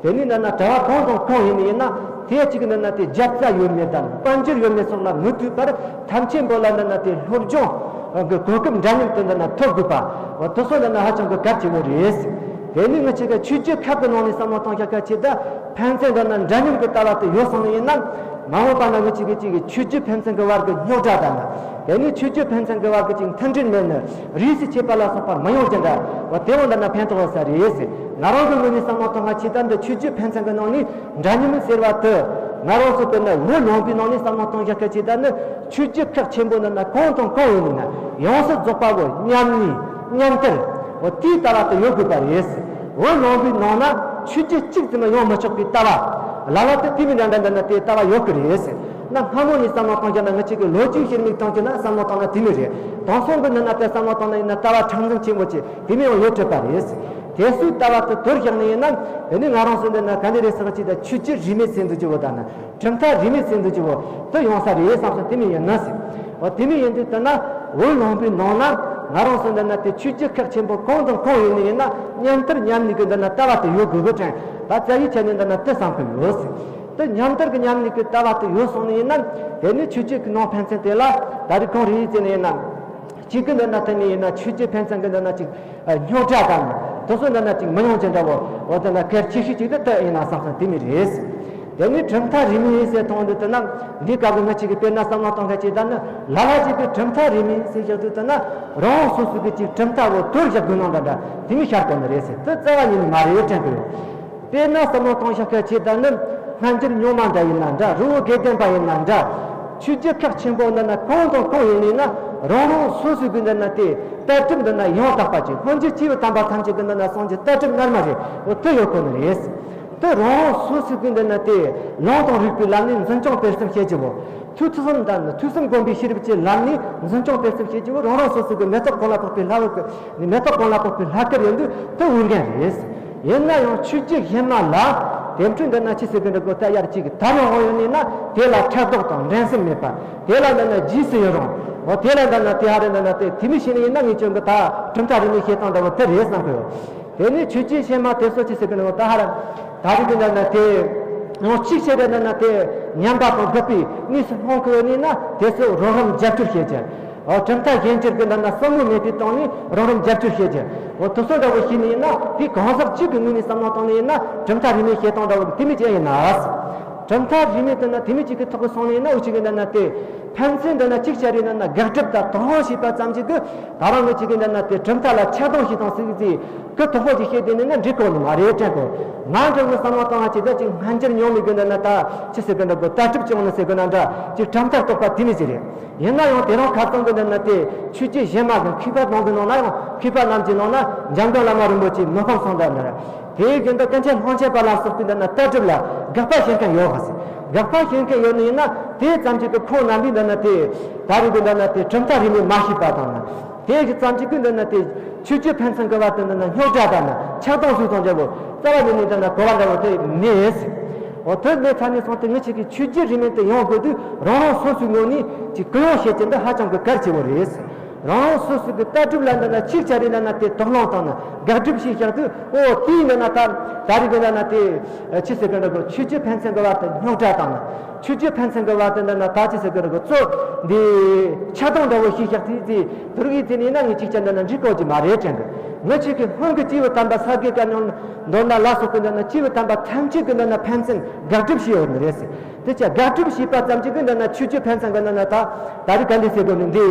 དེ་ནི་འདི་ན་གྲྭ་བ་གང་དང་གང་ཡིན་ནི་ཡིན་ན་དེ་གཅིག་འདི་ན་དེ་རྒྱབ་རྩ་ཡོད་མེད་དང་དཔལ་འབྱོར་ཡོད་མེད་སོགས་ལ་མི་ལྟོས་པར་ཐམས་ཅད་པོ་ལ་འདི་ན་དེ་སློབ་སྦྱོང་གི་གོ་སྐབས་འདྲ་མཉམ་དུ་འདི་ན་ཐོབ་དགོས་པ། འོ་དེ་ཚོ་འདི་ན་ཧ་ཅང་གི་གལ་ཆེ་བོ་རེད། དེ་ནི་ངེད་ཅག་གི་ཆོས་བརྒྱུད་ཁག་གི་ནང་ནས་བསམ་བློ་གཏོང་བཞག་སྐད་ཆ་ད་ཕན་ཚུན་འདི་ན་འདྲ་མཉམ་གྱི་ལྟ་བ་དེ་ཡོད་སོང་ནི་ཡིན་ན། མ་འོངས་པ་ན་ངེད་ཅག་གི་ཅིག་ཆོས་བརྒྱུད་ཕན་ཚུན་གྱི་བར་གྱི་རྙོག་དྲ་དང་། དེ་ནི་ཆོས་བརྒྱུད་ཕན་ཚུན་གྱི་བར་གྱི་ཅིག་མཐུན་སྒྲིལ་མེད་ནི་རིས་སུ་ཆད་པ་ལ་སོགས་པ་མི་ཡོང་རྒྱུ་འདྲ། འོ་དེ་འོང་འདི་ན་ཕན་ཐོགས་ས་རེད། ང་རང་གི་ངོས་ནས་བསམ་བློ་གཏོང་ང་ཆེ་ད་འདི་ཆོས་བརྒྱུད་ཕན་ཚུན་གྱི་ནང་ནས་འདྲ་མཉམ་ཟེར་བ་དེ། ང་རང་ཚོ་དཔེར་ན་བོད་ལུང་པའི་ནང་ནས་བསམ་བློ་གཏོང་བཞག་སྐད་ཆ་ད་ནི་ཆོས་བརྒྱུད་ཁག་ཆེན་པོ་འདི་ན་གང་དང་གང་ཡིན་ན་ཡོངས་སུ་རྫོགས་པ་བོ་མཉམ་གནས་མཉམ་དར། འོ་དེའི་ལྟ་བ་དེ་ཡོད་དགོས་པ་རེད། བོད་ལུང་པའི་ནང་ན་ཆོས་བརྒྱུད་གཅིག་ཙམ་ཡང་མི་ཆོག་པའི་ལྟ་བ། ལ་ལ་དེ་དེ་མི་འདྲ་འདྲ་འདི་ན་དེ་ལྟ་བ་ཡོད་ཀྱི་རེད། ན་སྔ་མོ་ནས་བསམ་བློ་གཏོང་རྒྱུ་ན་ངེད་ཅག་གི་ལོ་རྒྱུས་ཤེར་མིག་གཏོང་རྒྱུ་ན་བསམ་བློ་གཏོང་ན་དེ་མི་རེད། དེང་སང་གི་འདི་ན་དེ་བསམ་བློ་གཏོང་ན་ཡིན་ན་ལྟ་བ་གྲངས་འཛིན་ཆེན་པོ་ཆེ་དེ་མི་ཡང་ཡོད་སྲིད་པ་རེད། དེ་ཚོའི་ལྟ་བ་དེ་དོར་བཞག་ནས་ཡིན་ན་དེ་ནི་ང་རང་ཚོ་འདི་ན་ག་འདི་རེད་ཟེར་བ་ཅིག་ད་ཆོས་བརྒྱུད་རིས་མེད་ཟེར་འདུག་ཅིག་བོ་ད་ན། གྲུབ་མཐའ་རིས་མེད་ཟེར་འདུག་ཅིག་བོ་དེ་ཡོང་ས་རེད་བསམ་སོང་། དེ་མི་ཡིན་ན་ཟེར། འོ་དེ་མི་ཡིན་དུས་ད་ན་བོད་ལུང་པའི་ནང་ན་ང་རང་ཚོ་འདི་ན་དེ་ཆོས་བརྒྱུད་ཁག་ཆེན་པོ་གང་དང་གང་ཡིན་ནི་ཡིན་ན་མཉམ་མཐར་མཉམ་གནས་ཀྱི་འདི་ན་ལྟ་བ་དེ་ཡོད་དགོས་པའི་དྲན་ད་རྩ་བའི་ཆ་ནས་འདི་ན་དེ་བསམ་གི་ཡོད་ཟེར། དེ་མཉམ་མཐར་གྱི་མཉམ་གནས་ཀྱི་ལྟ་བ་དེ་ཡོད་སོང་ནི་ཡིན་ན་དེ་ནི་ཆོས་བརྒྱུད་ཀྱི་ནང་ཕན་ཚུན་དེ་ལ་ད་རེས་གང་རེད་ཟེར་ནི་ཡིན་ན། གཅིག་གི་འདི་ན་དེ་ནི་ཡིན་ན་ཆོས་བརྒྱུད་ཕན་ཚུན་གྱི་འདི་ན་གཅིག་རྙོག་དྲ་དང་དེ་ཚོ་འདི་ན་གཅིག་མི་ཡོང་རྒྱུ་འདྲ་བོ་འོ་དེ་ན་གལ་ཆེ་ཤོས་གཅིག་དེ་དེ་ཡིན་ན་བསམ་སོང་། དེ་མི་རེད། དེ་ནི་གྲུབ་མཐའ་རིས་མེད་ཟེར་མཐོང་དུས་དེ་ན་འདི་སྐབས་ཀྱི་ང་གཅིག་གི་དཔེར་ན་བསམ་བློ་གཏོང་མཁན་གཅིག་ད་ནི་ལ་ལ་ཞིག་གི་གྲུབ་མཐའ་རིས་མེད་ཟེར་བཞག་དུས་དེ་ན་རང་རང་སོ་སོ་གི་གཅིག་གྲུབ་མཐའ་བོ་དོར་བཞག་དགོས་ནོ་འདྲ་འདྲ་དེ་མི་ཤར་གོ་ནི་རེད་ཟེར། དེ་རྩ་བ་ཉིད་ནས་མ་རེད་དྲན་གི་ཡོད། དཔེར་ན་བསམ་བློ་གཏོང་བཞག་མཁན་གཅིག་ད་ནི་སྔ་འགྱུར་རྙིང་མ་འདྲ་ཡིན་ན་འདྲ། རི་བོ་དགེ་ལྡན་པ་ཡིན་ན་འདྲ། ཆོས་བརྒྱུད་ཁག་ཆེན་པོ་འདི་ན་གང་དང་གང་ཡིན་ནི་ན་རང་རང་སོ་སོའི་གི་འདི་ན་དེ་ལྟ་གྲུབ་འདི་ན་ཡང་དག་པ་ཅིག་སྔོན་ཆད་སྐྱེས་བུ་དམ་པ་ཐམས་ཅད་ཀྱི་འདི་ན་སངས་རྒྱས་ལྟ་གྲུབ་སྔ་མ་རེད། འོ་དེ་ཡོད་དགོས་ནི་རེད། དེ་རང་རང་སོ་སོའི་གི་འདི་ན་དེ་ལུང་དང་རིགས་པའི་ལམ་ནས་འཛིན་སྐྱོང་སྤེལ་གསུམ་བྱེད་ཀྱི་བོ། ཐོས་བསམ་དང་ཐོས་བསམ་སྒོམ་པའི་ཤེས་རབ་ཀྱི་ལམ་ནས་འཛིན་སྐྱོང་སྤེལ་གསུམ་བྱེད་ཀྱི་བོ་རང་རང་སོ་སོའི་གི་མེ་ཏོག་གང་ལ་ཕོག་པའི་ལྷ་བུ་གི་མེ་ཏོག་གང་ལ་ཕོག་པའི་ལྷ་སྐལ་ཡིན་དུས་དེ་འོས་འགན་རེད། ཡིན་ན་ཡང་ཆོས་བརྒྱུད་གཞན་མ་ལ་དེ་འཕྲོས་འདི་ན་ཆི་ཟེར་གི་འདྲ་གོ་ད་ཡར་གཅིག་གི་དར་ཡོང་ཡོང་ཡོད་ནི་ན་དེ་ལ་ཕྲག་དོག་དང་འགྲན་སེམས་མེད་པ། དེ་ལ་འདི་ན་རྗེས་སུ་ཡི་རང་། འོ་དེ་ལ་འདི་ན་དེ་ཧ་རེ་འདི་ན་དེ་དེ་མི་ཤེས་ནི་ཡིན་ན་ངས་ཀྱང་གི་ད་གྲུབ་མཐའ་རིས་མེད་བཤད་སྟངས་འདྲ་བོ་དེ་རེད་བསམ་གི་ཡོད། དེ་ནས་ཆོས་བརྒྱུད་གཞན་མ་དེ་ཚོ་ཆི་ཟེར་གི་འདྲ་གོ་ད་ཧ་རེ་ད་རེས་འདི་ན་དེ་ཡང་གཅིག་བྱས་པའི་འདི་ན་དེ་ཉམས་པ་དང་རྒུད་པའི་གནས་སུ་ལྷུང་གི་ཡོད་ནི་ན་དེ་ཚོ་རོགས་རམ་རྒྱབ་སྐྱོར་བྱེད་ཀྱི། ཨོ། གྲུབ་མཐའ་གཞན་སྤྱོད་ཀྱི་འདི་ན་བསམ་བློ་མེད་པའི་སྟེང་ནས་རང་རང་རྒྱབ་སྐྱོར་བྱེད་རྒྱུ། ཨོ། དེ་ཚོ་འདྲ་བོ་ཞིག་ནས་ཡིན་ན། དེ་གང་ཟག་གཅིག་གི་ངོས་ནས་བསམ་བློ་བཏང་ནས་ཡིན་ན། གྲུབ་མཐའ་རིས་མེད་བྱེད་སྟངས་འདྲ་བོ་དེ་མོ་ཅིག་ཡིན་ན། གྲུབ་མཐའ་རིས་མེད་དེ་ན་དེ་མོ་ཅིག་གི་ཐོག་གི་སོང་ནས་ཡིན་ན། འུ་ཅག་གི་འདི་ན་དེ་ཕན་ཚུན་འདི་ན་ཅིག་བྱ་རེས་འདི་ན་དགག་སྒྲུབ་དང་དོགས་སློང་བྱས་པ་ཙམ་ཅིག་གིས། ད་རང་ངེད་ཅག་གི་འདི་ན་དེ་གྲུབ་མཐའ་ལ་ཆག་སྡང་བྱེད་སྟངས་ཟེར་གི་ཅིག་གི་དོགས་པ་ཅིག་བྱས་བསྡད་ནས་ན་འགྲིག་གོ་ནི་མ་རེད་དྲན་གོ། ང་འདྲ་བོ་བསམ་བློ་བཏང་བ་ཅིག་ད་ཅིག་སྔ་འགྱུར་རྙིང་མའི་གི་འདི་ན་ད་ཅི་ཟེར་གི་འདྲ་གོ། ལྟ་གྲུབ་ཅིག་ཡོང་ནི་ཟེར་གི་ན་འདྲ། ཅིག་གྲུབ་མཐའ་རྟོགས་པ་དེ་མོ་ཅིག་རེད། ཡིན་ན་ཡང་དེ་རིང་ཁ་སང་གི་འདི་ན་དེ་ཆོས་བརྒྱུད་གཞན་མ་གི་མཁས་པ་རྣམས་གི་ནང་ན་ཡང་། མཁས་པ་རྣམས་ཀྱི་ནང་ན་འཇམ་མགོན་བླ་མ་རིན་པོ་ཆེ། མི་ཕམ་གསུང་བདག་ནི་རེད། དེའི་རྒྱུན་དུ་ཀུན་མཁྱེན་སྣང་བྱེད་པ་ལ་སོགས་པའི་འདི་ན་ལྟ་གྲུབ་ལ་དགག་པ་བྱེད་མཁན་ཡོད་པ་ཟེར། དགག་པ་བྱེད་མཁན་ཡོད་ནི་ཡིན་ན། དེ་ཙམ་ཅིག་གིས་ཁོང་རྣམ་པས་འདི་ན་དེ་ད་རེས་ཀྱི་འདི་ན་དེ་གྲུབ་མཐའ་རིས་མེད་མ་ཤེས་པ་དང་ན། དེ་ཙམ་ཅིག་གིས་འདི་ན་དེ་ཆོས་བརྒྱུད་ཕན་ཚུན་གི་བར་དུ་འདི་ན་རྙོག་དྲ་དང་ན་ཆག་སྡང་བཟོ་སྟངས་འདྲ་བོ་རྩ་བ་ཉིད་ནས་འདི་ན་གོ་བ་འདྲ་བོ་དེ་མེད། འོ། དེ་མེད་ཚར་ནས་སོང་སྟེ་ངེད་ཅག་གི་ཆོས་བརྒྱུད་རིས་མེད་དེ་ཡོང་དགོས་དུས། རང་རང་སོ་སོའི་ངོས་ནས་ཅིག་གུ་ཡངས་བྱེད་ཀྱི་འདི་ཧ་ཅང་གི་གལ་ཆེ་བོ་རེད། རང་རང་སོ་སོ་གི་ལྟ་གྲུབ་ལ་འདི་ན་ཅིག་བྱ་རེས་འདི་ན་དེ་དོགས་སློང་བཏང་ན། དགག་སྒྲུབ་བྱས་བཞག་དུས། ཨོ། དེའི་འདི་ན་ད་ད་རེས་ཀྱི་འདི་ན་དེ་ཅི་ཟེར་གི་འདྲ་གོ། ཆོས་བརྒྱུད་ཕན་ཚུན་གི་བར་དུ་རྙོག་དྲ་བཏང་ན། ཆོས་བརྒྱུད་ཕན་ཚུན་གི་བར་དུ་འདི་ན་ད་ཅི་ཟེར་གི་འདྲ་གོ། གཙོ་འདི་ཆག་སྡང་འདྲ་བོ་བྱས་བཞག་དུས། དེ་དུར་གི་དེ་ནས་ན་ངེད་ཅག་ཅག་འདི་ན་འགྲིག་གོ་གི་མ་རེད་དྲན་གི། ངེད་ཅག་གི་སྔོན་གྱི་སྐྱེས་བུ་དམ་པ་ས་དགེ་བཀའ་རྙིང་མདོར་ན་ལ་སོགས་པའི་འདི་ན་སྐྱེས་བུ་དམ་པ་ཐམས་ཅད་ཀྱིས་འདི་ན་ཕན་ཚུན་དགག་སྒྲུབ་བྱས་ཡོད་ནི་རེད་ཟེར། དེ་ཅག་དགག་སྒྲུབ་བྱས་པ་ཙམ་ཅིག་གིས་འདི་ན་ཆོས་བརྒྱུད་ཕན་ཚུན་གི་འདི་ན་ད་ད་རེས་ག་འདི་ཟེར་དགོས་ནི། འདི་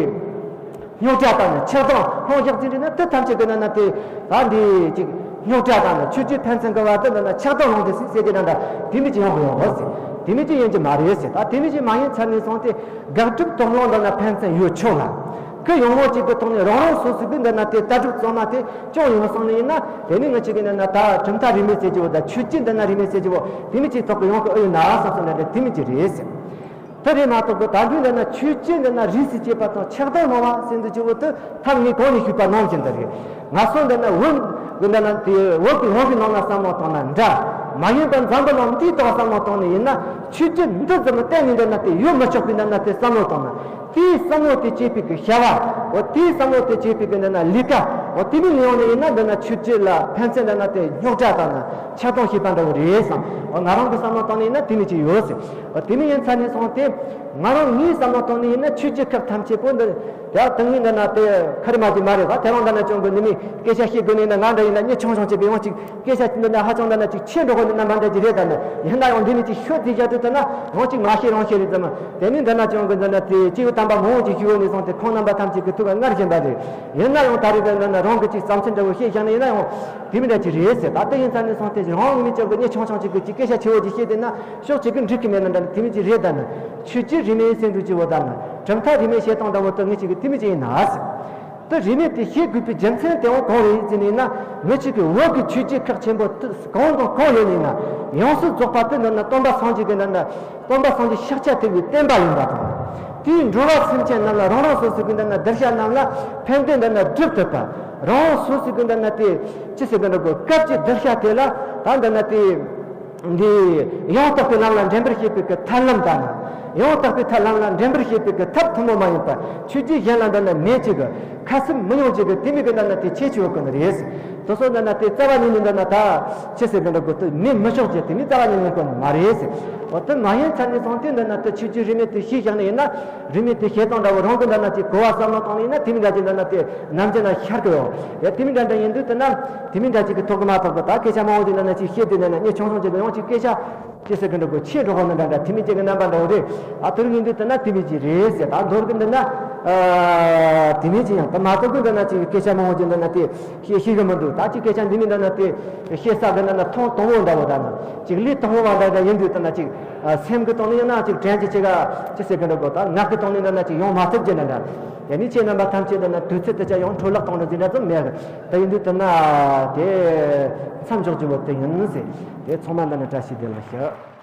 རྙོག་དྲ་དང་ནི་ཆག་སྡང་སློང་བཞག་ཟིན་རེད་ན། དེ་ཐམས་ཅད་གི་འདི་ན་དེ་ད་འདི་ཅིག་རྙོག་དྲ་དང་ནི་ཆོས་བརྒྱུད་ཕན་ཚུན་གི་བར་དུ་འདི་ན་ཆག་སྡང་སློང་དེ་ཟེར་ཟེར་དེ་འདྲ་འདྲ་དེ་མི་ཅིག་ཡོང་གི་ཡོང་གི་ཟེར། དེ་མི་ཅིག་ཡིན་གྱི་མ་རེད་ཟེར། ད་དེ་མི་ཅིག་མ་ཡིན་ཚར་ནས་སོང་སྟེ། དགག་སྒྲུབ་དོགས་སློང་འདི་ན་ཕན་ཚུན་ཡོད་ཆོག་ལ། གུ་ཡངས་མོ་ཅིག་གི་ཐོག་ནས་རང་རང་སོ་སོ་གི་འདི་ན་དེ་ལྟ་གྲུབ་གཙང་མ་དེ་སྐྱོང་ཡོང་སོང་ནི་ཡིན་ན། དེ་ནི་ངེད་ཅག་གི་འདི་ན་ད་གྲུབ་མཐའ་རིས་མེད་ཟེར་གྱི་བོ་དང་། ཆོས་བརྒྱུད་འདི་ན་རིས་མེད་ཟེར་གྱི་བོ་དེ་མི་ཅིག་ཐོག་གི་ཡོང་གི་ཨེ་ཡོད་ན་བསམ་སོང་ན། དེ་མི་ཅིག་རེད་ཟེར། དེ་རེད་མ་གཏོགས་གི་ད་ལྟའི་འདི་ན་ཆོས་བརྒྱུད་འདི་ན་རིས་སུ་བཅད་པ་དང་ཆག་སྡང་སློང་བ་ཟེར་འདི་ཆུ་བོ་དེ་ཐབས་ངས་གོང་ནས་ཞུས་པ་ནང་བཞིན་དུ་རེད། ང་ཚོ་འདི་ན་བོད་གི་འདི་ན་དེ་བོད་གི་ལུང་གི་ནང་ན་བསམ་བློ་བཏང་ན་འདྲ། མ་ཡིན་པ་འཛམ་བུ་གླིང་འདིའི་ཐོག་བསམ་བློ་བཏང་ནས་ཡིན་ན། ཆོས་བརྒྱུད་འདི་ཙམ་གཏན་ནས་འདི་ན་དེ་ཡོད་མི་ཆོག་པའི་འདི་ན་དེ་བསམ་བློ་བཏང་ན། དེའི་བསམ་བློ་དེ་སྐྱེས་པའི་གི་བྱ་བ། འོ། དེའི་བསམ་བློ་དེ་སྐྱེས་པའི་གི་འདི་ན་ལས་ཀ། འོ། དེ་མིན་ཡོང་ནས་ཡིན་ན་འདི་ན་ཆོས་བརྒྱུད་ལ་ཕན་ཚུན་འདི་ན་དེ་རྙོག་དྲ་དང་ན་ཆག་སྡང་བྱེད་པ་འདྲ་བོ་རེད་བསམ། འོ། ང་རང་གི་བསམ་བློ་བཏང་ནས་ཡིན་ན་དེ་མི་ཅིག་ཡོད་ཟེར། འོ། དེ་མི་ཡིན་ཚར་ནས་སོང་སྟེ། ང་རང་ངའི་བསམ་བློ་བཏང་ནས་ཡིན་ན་ཆོས་བརྒྱུད་ཁག་ཐམས་ཅད་པོ་འདི་ཡ་དེ་ངའི་འདི་ན་དེ་ཁ་རི་མ་ཅིག་མ་རེད་པ། དེ་རང་འདི་ན་ཅུང་གི་ནི་མི་སྐད་ཆ་བཤད་དགོས་ནས་ན། ང་འདྲ་ཡིན་ན་སྙི་ཆུང་ཆུང་བྱེད་པའི་ཡང་ཅིག་སྐད་ཆ་འདི་ན་ཧ་ཅང་འདི་ན་ཅིག་ཆེ་འགྲོ་གི་ནི་ན་མ་འདྲ་ཅིག་རེད། ད་ནི་ཡིན་ན་ཡང་འདི་ནི་ཅིག་ཤོད་དེ་བཞག་དུས་ད་ན་རང་ཅིག་མ་ཤེས་རང་ཤེས་རེད་ཙམ། དེ་ནི་འདི་ན་ཅུང་གི་འདི་ན་དེ་སྐྱེས་བུ་དམ་པ་མང་བོ་ཅིག་ཞུ་བ་ནས་སོང་སྟེ་ཁོང་རྣམ་པ་ཐམས་ཅད་ཀྱི་ཐུགས་ལ་མངར་བཞིན་པ་རེད། ཡིན་ན་ཡང་ད་རེས་འདི་ན་རང་གི་ཅིག་བསམ་ཚུལ་འདྲ་བོ་བཤད་བཞག་ནས་ཡིན་ན་ཡང་། དེ་མི་འདྲ་ཅིག་རེད་ཟེར། ད་ལྟ་ཡིན་ཚར་ནས་སོང་སྟེ་རང་ངོ་མི་སྐྱོབ་གི་སྙི་ཆུང་ཆུང་ཅིག་གི་ཅིག་སྐད་ཆ་ཆེ་བོ་ཅིག་བཤད་དེ་ན་ཕྱོགས་གཅིག་གི་འགྲིག་གི་མེད་ན་འདྲ། དེ་མི་ཅིག་རེད། ད་ནི་ཆོས་བརྒྱུད་རིས་མེད་ཟེར་འདུག་ཅི་བོ། ད་ནི་གྲུབ་མཐའ་རིས་མེད་བྱེད་སྟངས་འདྲ་བོ་དེ་ངེད་ཅག་གི་དེ་མི་ཅིག་ཡིན་ན་ཟེར། དེ་རིས་མེད་དེ་བྱེད་དགོས་པའི་རྒྱུ་མཚན་དེ་འོ་གང་རེད་ཟེར་ནས་ན། ངེད་ཅག་གི་བོད་ཀྱི་ཆོས་བརྒྱུད་ཁག་ཆེན་པོ་དེ་གང་དང་གང་ཡོད་ནས་ན། ཡོངས་སུ་རྫོགས་པ་དེ་འདི་ན་སྟོན་པ་སངས་རྒྱས་ཀྱི་འདི་ན། སྟོན་པ་སངས་རྒྱས་ཤཱཀྱ་ཐུབ་པའི་བསྟན་པ་ཡིན་པ་དང་། དེའི་འགྲོ་བ་སེམས་ཅན་རྣམས་ལ་རང་རང་སོ་སོ་གི་འདི་ན་གདུལ་བྱ་རྣམས་ལ་ཕན་བདེ་འདི་ན་སྒྲུབ་ཐུབ་པ། རང་རང་སོ་སོ་གི་འདི་ན་དེ་ཅི་ཟེར་གི་འདྲ་གོ། སྐབས་ཀྱི་གདུལ་བྱ་དེ་ལ་ད་འདི་ན་དེ་འདི་ཡང་དག་པའི་ལམ་ལ་འདྲེན་པར་བྱེད་པའི་གི་ཐར་ལམ་དང་། ཡང་དག་པའི་ཐར་ལམ་ལ་འདྲེན་པར་བྱེད་པའི་གི་ཐབས་ཐུན་མོང་མ་ཡིན་པ་ཆོས་བརྒྱུད་གཞན་ལ་འདི་ན་མེད་ཅིག་གི། ཁ་སེམས་མི་ཡོང་ཅིག་གི་དེ་མི་གི་འདི་ན་དེ་ཁྱད་ཆོས་ཀུན་རེད། དེ་ཚོ་འདི་ན་དེ་རྩ་བ་ཉིད་ནས་འདི་ན་ད་ཅི་ཟེར་གི་འདྲ་གོ། དེ་མེད་མི་ཆོག་ཅིག་དེ་མི་རྩ་བ་ཉིད་ནས་ཀུན་མ་རེད་ཟེར། འོ། དེ་མ་ཡིན་ཚར་ནས་སོང་སྟེ་འདི་ན་དེ་ཆོས་བརྒྱུད་རིས་མེད་དེ་ཤེས་བཞག་ནས་ཡིན་ན། རིས་མེད་དེ་བྱེད་སྟངས་འདྲ་བོ་རང་གི་འདི་ན་ཅིག་གོ་བ་བསམ་བློ་བཏང་ནས་ཡིན་ན། དེ་མི་འདྲ་ཅིག་འདི་ན་དེ་ནམ་ཅི་ན་ཤར་གི་ཡོང་། ཡ་དེ་མི་འདྲ་འདྲ་ཡིན་དུས་དེ་ན་དེ་མི་འདྲ་ཅིག་གི་ཐོག་གི་མ་ཐོག་གི་ད་སྐད་ཆ་མང་བོ་ཅིག་འདི་ན་ཅིག་བཤད་དུས་འདི་ན་སྙི་ཆུང་ཆུང་ཅིག་གི་ཡང་ཅིག་སྐད་ཆ། ཅི་ཟེར་གི་འདྲ་གོ། ཆེ་འགྲོ་གོ་ན་འདྲ་འདྲ་དེ་མི་ཅིག་གི་རྣམ་པ་འདྲ་བོ་རེད། ཨ། དེ་རིང་ཡིན་དུས་དེ་ན་དེ་མི་ཅིག་རེད་ཟེར། ད་མདོར་གི་འདི་ན། ཨ། དེ་མི་ཅིག་ཡང་ད་མ་གཏོགས་གི་འདི་ན་ཅིག་སྐད་ཆ་མང་བོ་ཅིག་འདི་ན་དེ་བཤད་ཤེས་གི་མི་འདུག་ད་ཅིག་སྐད་ཆ་འདི་མི་འདི་ན་དེ་བཤད་ས་གི་འདི་ན་ཐོག་དང་པོ་འདྲ་བོ། ད་ན་ཅིག་ལས་དང་པོ་བ་འདྲ་འདྲ་ཡིན་དུས་དེ་ན་ཅིག་ཨ། སེམས་གི་སྟེང་ནས་ཡིན་ན་ཅིག་དྲན་གྱི་ཅིག་ཨ། ཅི་ཟེར་གི་འདྲ་གོ། ད་ངག་གི་སྟེང་ནས་འདི་ན་ཅིག་ཡོང་མ་ཐུབ་ཀྱི་འདྲ་འདྲ། དེ་ནི་ཁྱེད་རྣམ་པ་ཐམས་ཅད་འདི་ན་དུས་ཚོད་དེ་ཆ་ཡང་འཕྲོ་བརླག་གཏོང་རོགས་ཟེར་འདྲ་ཙམ་མེད། ད་ཡིན་དུས་དེ་ན་དེ་མཚམས་འཇོག་རྒྱུ་བོ་དེ་ཡིན་ཟེར། དེ་ཚང་མ་འདི་ན་བཀྲ་ཤིས་བདེ་ལེགས་ཞུ།